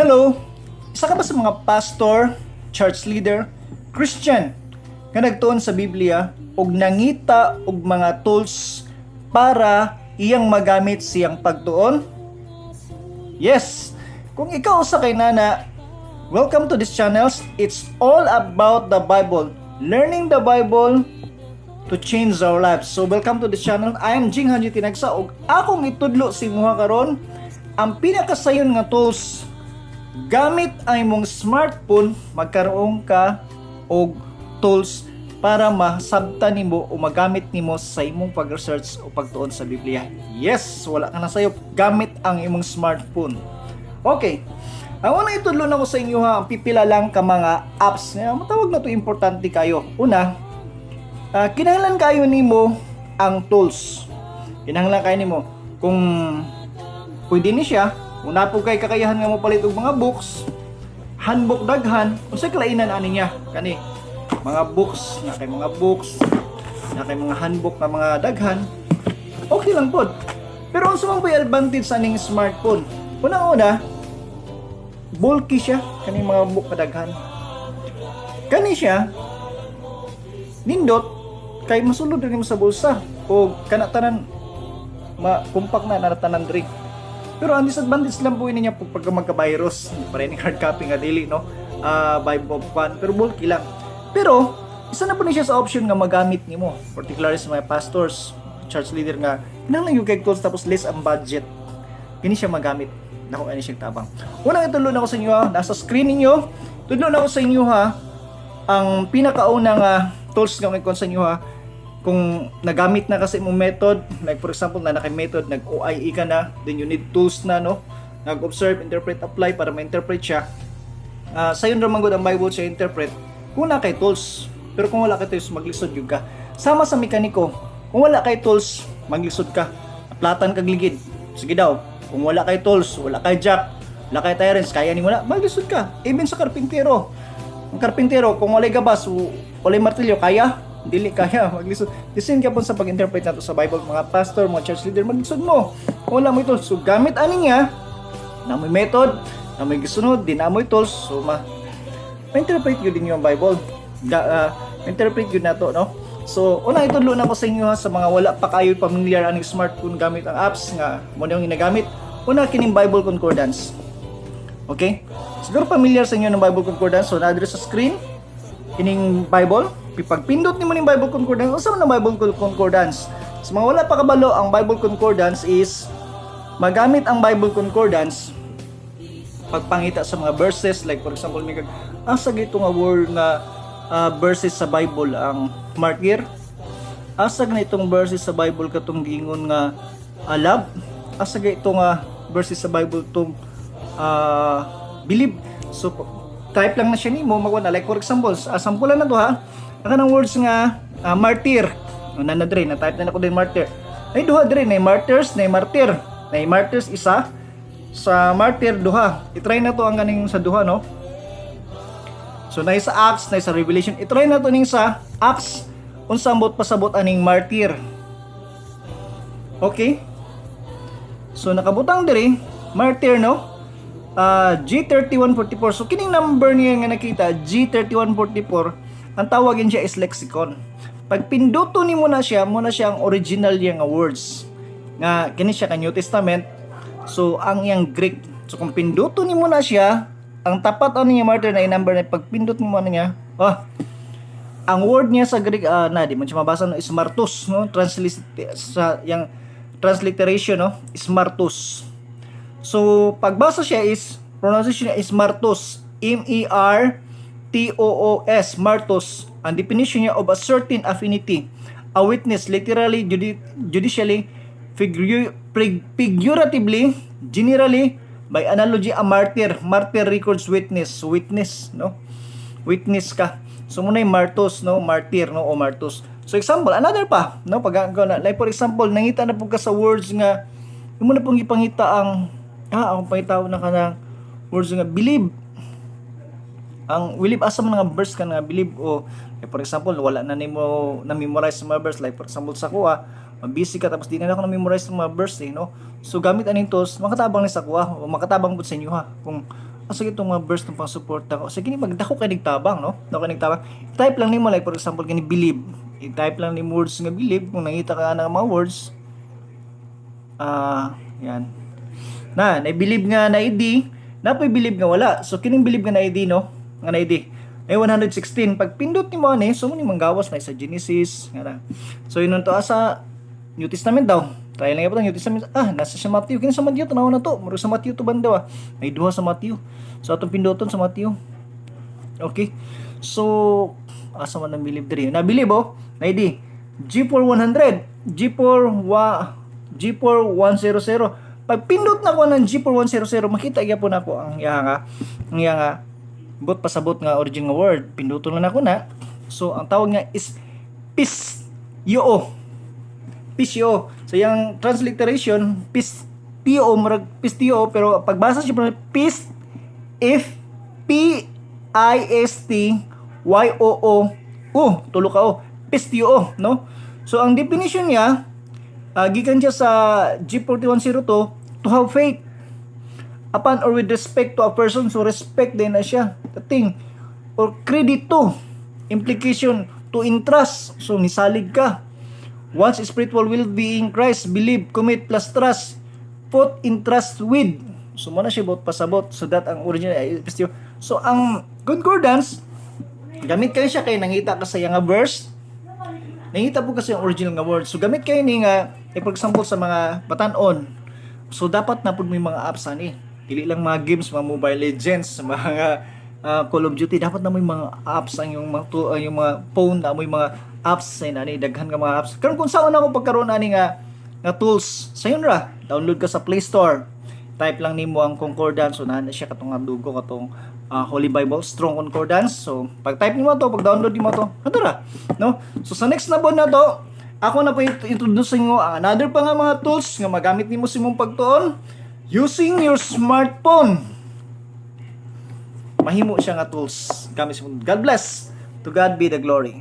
Hello! Isa ka ba sa mga pastor, church leader, Christian nga nagtuon sa Biblia ug nangita og mga tools para iyang magamit siyang pagtuon? Yes! Kung ikaw usa kay nana, welcome to this channel. It's all about the Bible. Learning the Bible to change our lives. So welcome to this channel. I am Jing Hanji Tinagsa ug akong itudlo sa imuha karon ang pinakasayon nga tools gamit ang imong smartphone, magkaroon ka og tools para masabtan nimo o magamit nimo sa imong pag-research o pagtuon sa Biblia. Yes, wala ka na sayo gamit ang imong smartphone. Okay. Ang una itudlo nako sa inyo ha, ang pipila lang ka mga apps. Nga matawag na to, importante kayo. Una, kinahanglan kayo nimo ang tools. Kinahanglan kayo nimo kung pwede ni siya, kung naa po kay kakayahan nga mo palit og mga books, handbook daghan, unsay kalainan ani niya? Kani mga books, na kay mga books, na kay mga handbook nga mga daghan, okay lang pod. Pero unsa man po'y advantage sa aning smartphone? Unang-una, bulky siya kaning mga book kadaghan. Kani siya nindot kay masulod rin mo sa bulsa o kana tanan ma compact na na tanan diri. Pero ang disadvantage lang po niya pag magka-virus, pa rin hard copy nga dili no. Bible kwan, pero bulky lang. Pero isa na po ni siya sa option nga magamit nimo, particularly sa mga pastors, church leader nga kinahanglan yung kay tools tapos less ang budget. Kini siya magamit. Nako ani siya tabang. Unang itudlo na ko sa inyo ha, nasa screen ninyo. Tudlo na ko sa inyo ha, ang pinakauna nga tools nga may sa inyo ha, kung nagamit na kasi imong method, like for example na naka method, nag OIE ka na, then you need tools na, no? Nag-observe, interpret, apply para ma-interpret siya. Sayon ra man gud ang Bible siya interpret kung naa kay tools. Pero kung wala kay tools, maglisod jud ka. Sama sa mekaniko, kung wala kay tools, maglisod ka. Platan kag ligid. Sige daw, kung wala kay tools, wala kay jack, wala kay tyrants, kaya nimo na, maglisod ka. Even sa karpintero. Ang karpintero, kung walay gabas, walay martilyo, kaya? Dili kaya, maglisod. The same ka po sa pag-interpret nato sa Bible, mga pastor, mga church leader, maglisod mo. Kung wala mo tools. So, gamit ani niya, naa moy method, naa moy gisunod, di naa moy tools, so ma-interpret yun din yung Bible. Ma-interpret yun nato, no? So, una itudlo na ko sa inyo ha, sa mga wala pa kayo familiar aning smartphone gamit ang apps nga mo na yung ginagamit. Una, kining Bible Concordance. Okay? Siguro familiar sa inyo ng Bible Concordance. So, naa diri sa screen, kining Bible. Pag pindot nimo ning Bible Concordance, unsa man ang Bible Concordance? Sa mga wala pa kabalo, ang Bible Concordance is magamit ang Bible Concordance pagpangita sa mga verses, like for example may asa gito nga word nga verses sa Bible ang martyr, asa na itong verses sa Bible katong giingon nga love, asa ga ito nga verses sa Bible tong believe. So type lang na siya nimo, magwa na. Like for example, sample na to ha, ang kanang words nga martyr na na dre na type na nako din martyr ay duha dre na martyrs, na martyr, na martyrs isa, sa martyr duha. I-try na to ang kaning sa duha, no? So na sa Acts, na sa Revelation. I-try na to ning sa Acts, unsa ambot pasabot aning martyr. Okay? So nakabutang diri martyr, no? G3144. So kining number niya nga nakita, G3144, ang tawagin siya is lexicon. Pag pinduto nimo na siya ang original niya nga words. Nga kini siya ka New Testament. So ang iyang Greek. So kung pinduto nimo na siya, ang tapat ano niya martyr na number na pagpindot mo ano niya, oh, ang word niya sa Greek na di man siya mabasa, no, is martus, no? Translate sa yang transliteration, no, is martus. So pagbasa siya is pronunciation niya is martus, M E R T O O S, martus. Ang definition niya, of a certain affinity, a witness, literally, judicially, figuratively, generally, by analogy, a martyr. Martyr records witness. Witness, no? Witness ka. So muna yung martus, no? Martyr, no? O martus. So example, another pa, no? Pag na, like for example, nangita na po ka sa words nga imo na pong ipangita ang akong pangita na kanang words nga believe, ang believe, asa man nga verse ka nga believe, o like for example wala na nimo na memorize sa mga verse. Like for example sa kuha, mabusy ka tapos di na ako na memorize ng mga verse eh, no? So gamit aning tools, makatabang ni sa kuha o makatabang pud sa inyo ha kung Asa itong mga verse ng pang-suporta ko? Sige, magdako kay tabang, no? Dako kay tabang. Type lang nimo, like for example kini "believe". I-type lang ni words nga "believe" kung nangita ka ng mga words. Ah, yan. Na, na believe nga na ID, na believe nga wala. So kining believe nga na ID, no? Nga na ID. Ay 116. Pag pindot nimo ani, so mo ni manggawas na sa Genesis nga na. So yun to asa New Testament daw. Try lang yapon New Testament. Ah, nasa sa Matthew. Kini sa Matthew tanaw na to. Muro sa Matthew to banda ah. May duha sa Matthew. So atong pinduton sa Matthew. Okay. So asa man ang believe diri? Na believe oh. Na ID. G4100, G4 wa G4100. Pag pindot na ko ng G4100, makita gyapon nako ang iya nga bot pasabot nga origin nga word. Pinduton lang nako na. So ang tawag nga is pisteuo. Pisteuo. So yung transliteration pisteo, murag pisteo, pero pagbasa siya pis F P I S T Y O O U, tulo ka o, pisteuo, no? So ang definition niya, gikan siya sa G4102, to have faith upon or with respect to a person. So respect din na siya, the thing, or credit to, implication to entrust. So nisalig ka one's spiritual well-being Christ, believe, commit plus trust, put in trust with. So mo na siya bot pasabot. So that ang original ay pisteuo. So ang concordance, gamit kayo siya kay nangita ka sa iya nga verse, nangita po kasi ang original nga word. So gamit kayo ni nga, like for example sa mga batan-on. So dapat na pud may mga apps ani. Dili lang mga games, mga Mobile Legends, mga Call of Duty, dapat na may mga apps ang yung mga yung mga phone na may mga apps sa ani, daghan nga mga apps. Karon kung saan ako pagkaroon ani nga tools, sayon ra, download ka sa Play Store. Type lang nimo ang concordance, so naa na siya katong nga dugo katong Holy Bible Strong Concordance. So pag type nimo to, pag download nimo to, ato ra, no? So sa next na buwan na to, ako na po introduce inyo ang another pa nga mga tools nga magamit nimo sa imong pagtuon using your smartphone. Mahimo siya nga tools gamit sa imong. God bless. To God be the glory.